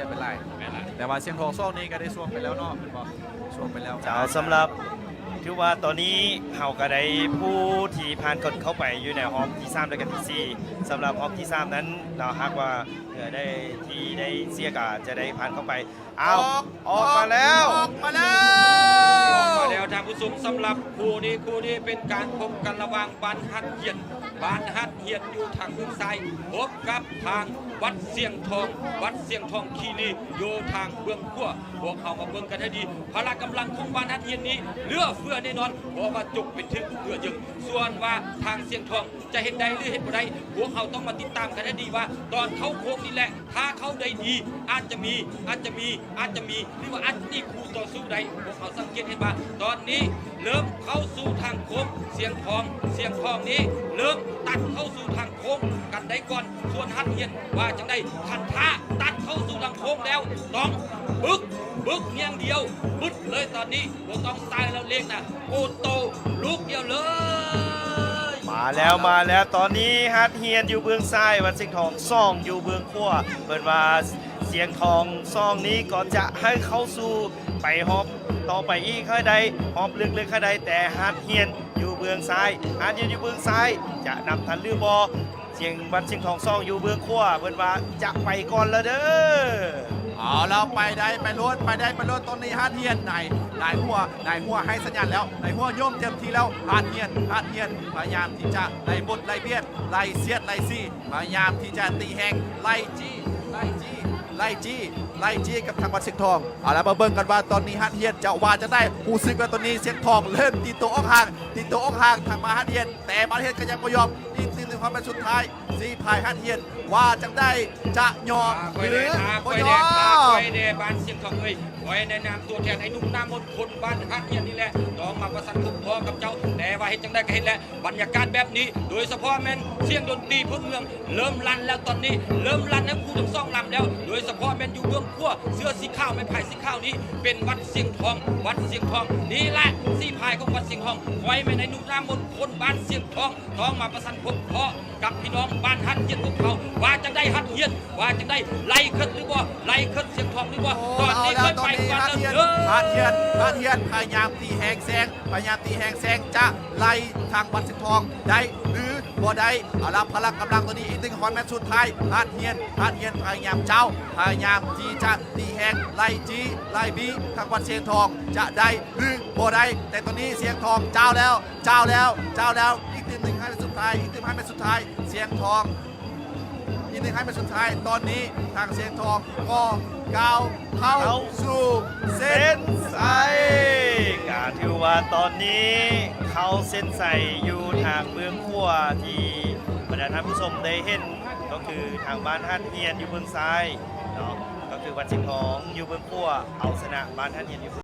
ຍນໄປຫຼາຍ ແມ່ນລະ ແຕ່ວ່າຊຽງທອງສອງນີ້ກໍໄດ້ຊ່ວງໄປແລ້ວເນາະ ແມ່ນບໍ່? ຊ່ວງໄປແລ້ວ ເຈົ້າ ສຳລັບ ຖືວ່າຕອນນີ້ເຮົາກໍໄດ້ຜູ້ທີ່ຜ່ານຄົນເຂົ້າໄປຢູ່ໃນຮອບທີສາມ ແລະກໍທີສີ່ ສຳລັບຮອບທີສາມນັ້ນເນາະ ຫາກວ່າເຫຼືອໄດ້ທີ່ໄດ້ເສຍກໍຈະໄດ້ຜ່ານເຂົ້າໄປ ອ້າວ ອອກ ອອກມາແລ້ວ ອອກມາແລ້ວ ອອກມາແລ້ວທ່ານຜູ້ຊົມ ສຳລັບຄູ່ນີ້ ຄູ່ນີ້ເປັນການພົບກັນລະຫວ່າງບ້ານຫັດຮຽນ ບ້ານຫັດຮຽນຢູ່ທາງເບື້ອງຊ້າຍ ພົບກັບທາງວັດຊຽງທອງ ວັດຊຽງທອງຄີລີຢູ່ທາງເບື້ອງຂວາ ພວກເຮົາມາເບິ່ງກັນໃຫ້ດີ ພະລະກຳລັງຂອງບ້ານຫັດຮຽນນີ້ເຫຼືອເຟືອແນ່ນອນ ເພາະວ່າຈົກເປັນຖືກເຫຼືອເຢິງ ສ່ວນວ່າທາງຊຽງທອງ ຈະເຮັດໄດ້ ຫຼື ເຮັດບໍ່ໄດ້ ພວກເຮົາຕ້ອງມາຕິດຕາມກັນໃຫ້ດີວ່າ ຕອນເຂົ້າໂຄ້ງນີ້ແຫຼະ ຖ້າເຂົ້າໄດ້ດີ ອາດຈະມີ ອາດຈະມີ ອາດຈະມີ ຫຼືວ່າອາດຈະມີຄູ່ຕໍ່ສູ້ໄດ້ ພວກເຮົາສັງເກດເຫັນວ່າ ຕອນນີ້ເລີ່ມເຂົ້າສູ່ທາງໂຄ້ງ ຊຽງທອງ ຊຽງທອງນີ້ເລີ່ມຕັດເຂົ້າສູ່ທາງໂຄ້ງກັນໄດ້ກ່ອນ ສ່ວນຫັດຮຽນວ່າຈັ່ງໃດ ຄັນຖ້າຕັດເຂົ້າສູ່ທາງໂຄ້ງແລ້ວ ຕ້ອງບຶກ ບຶກຢ່າງດຽວ ບຶດເລີຍຕອນນີ້ ບໍ່ຕ້ອງສາຍແລ້ວເລກນະ ໂອໂຕລູກດຽວເລີຍ ມາແລ້ວ ມາແລ້ວ ຕອນນີ້ຫັດຮຽນຢູ່ເບື້ອງຊ້າຍ ວັດຊຽງທອງສອງຢູ່ເບື້ອງຂວາ ເພິ່ນວ່າຊຽງທອງສອງນີ້ກໍຈະໃຫ້ເຂົ້າສູ່ໄປຮອບຕໍ່ໄປອີກໃຫ້ໄດ້ ຮອບເລິກໆໃຫ້ໄດ້ ແຕ່ຫັດຮຽນຢູ່ເບື້ອງຊ້າຍ ຫັດຮຽນຢູ່ເບື້ອງຊ້າຍ ຈະນຳທັນຫຼືບໍ່? ຊຽງ ວັດຊຽງທອງສອງຢູ່ເບື້ອງຂວາ ເພິ່ນວ່າຈະໄປກ່ອນແລ້ວເດີ ເອົາແລ້ວ ໄປໄດ້ໄປໂລດ ໄປໄດ້ໄປໂລດ ຕອນນີ້ຫັດຮຽນ ນາຍ ນາຍຫົວ ນາຍຫົວໃຫ້ສັນຍານແລ້ວ ນາຍຫົວໂຍມເຕັມທີ່ແລ້ວ ຫັດຮຽນ ຫັດຮຽນ ພະຍາຍາມທີ່ຈະໄລ່ບົດໄລ່ບຽດ ໄລ່ສຽດໄລ່ສີ ພະຍາຍາມທີ່ຈະຕີແຮງ ໄລ່ຈີ້ ໄລ່ຈີ້ ໄລ່ຈີ້ ໄລ່ຈີ້ກັບທາງວັດຊຽງທອງ ເອົາລະ ມາເບິ່ງກັນວ່າຕອນນີ້ຫັດຮຽນຈະວ່າຈັ່ງໃດ ຮູ້ສຶກວ່າຕອນນີ້ຊຽງທອງເລີ່ມຕີຕົວອອກຫ່າງ ຕີຕົວອອກຫ່າງ ທາງບ້ານຫັດຮຽນ ແຕ່ບ້ານຫັດຮຽນກໍຍັງບໍ່ຍອມ ອີກໜຶ່ງຄວາມແມ່ນສຸດທ້າຍ ສີ່ພາຍຫັດຮຽນ ວ່າຈັ່ງໃດ ຈະຍອມ ຫຼື ບໍ່ຍອມ ຂ້ອຍແດ່ ບ້ານຊຽງທອງເອີຍ ຂ້ອຍໃນນາມຕົວແທນໄອ້ໜຸ່ມໜ້າມົນ ຄົນບ້ານຫັດຮຽນນີ້ແຫຼະ ຕ້ອງມາປະຊັນພົບພໍ້ກັບເຈົ້າ ແຕ່ວ່າເຮັດຈັ່ງໃດກໍເຮັດແຫຼະ ບັນຍາກາດແບບນີ້ ໂດຍສະເພາະແມ່ນສຽງດົນຕີພື້ນເມືອງ ເລີ່ມລັ່ນແລ້ວຕອນນີ້ ເລີ່ມລັ່ນໃນຄູ່ທັງສອງລຳແລ້ວ ໂດຍສະເພາະແມ່ນຢູ່ເບື້ອງຂວາ ເສື້ອສີຂາວ ໄມ້ພາຍສີຂາວນີ້ ເປັນວັດຊຽງທອງ ວັດຊຽງທອງ ນີ້ແຫຼະ ສີພາຍຂອງວັດຊຽງທອງ ຂ້ອຍແມ່ນໄອ້ໜຸ່ມໜ້າມົນ ຄົນບ້ານຊຽງທອງ ຕ້ອງມາປະຊັນພົບພໍ້ກັບພີ່ນ້ອງບ້ານຫັດຮຽນພວກເຮົາ ວ່າຈັ່ງໃດຫັດຮຽນ ວ່າຈັ່ງໃດ ໄລ່ຂຶ້ນຫຼືບໍ່ ໄລ່ຂຶ້ນຊຽງທອງຫຼືບໍ່ ຕອນນີ້ຂ້ອຍໄປກ່ອນແລ້ວເດີ ຫັດຮຽນ ຫັດຮຽນ ພະຍາຍາມຕີແຮງແຊງ ພະຍາຍາມຕີແຮງແຊງ ຈະໄລ່ທາງວັດຊຽງທອງໄດ້ ຫຼື ບໍ່ໄດ້ ເອົາລະ ພະລະກຳລັງຕອນນີ້ ອີກໜຶ່ງຮ້ອຍແມັດສຸດທ້າຍ ຫັດຮຽນ ຫັດຮຽນ ພະຍາຍາມເຈົ້າ ພະຍາຍາມທີ່ຈະຕີແຮງ ໄລ່ຈີ້ ໄລ່ບີ ທາງວັດຊຽງທອງ ຈະໄດ້ ຫຼື ບໍ່ໄດ້ ແຕ່ຕອນນີ້ຊຽງທອງຈ້າວແລ້ວ ຈ້າວແລ້ວ ຈ້າວແລ້ວ ອີກຕື່ມໜຶ່ງຮ້ອຍແມັດສຸດທ້າຍ ອີກຕື່ມຮ້ອຍແມັດສຸດທ້າຍ ຊຽງທອງ ອີກໜຶ່ງຮ້ອຍແມັດສຸດທ້າຍ ຕອນນີ້ທາງຊຽງທອງກໍກ້າວເຂົ້າສູ່ເສັ້ນໄຊ ກະຖືວ່າຕອນນີ້ເຂົ້າເສັ້ນໄຊຢູ່ທາງເບື້ອງຂວາ ທີ່ບັນດາທ່ານຜູ້ຊົມໄດ້ເຫັນ ກໍຄືທາງບ້ານຫາດຮຽນຢູ່ເບື້ອງຊ້າຍເນາະ ກໍຄືວັດຊຽງທອງຢູ່ເບື້ອງຂວາ ເອົາຊະນະບ້ານຫາດຮຽນຢູ່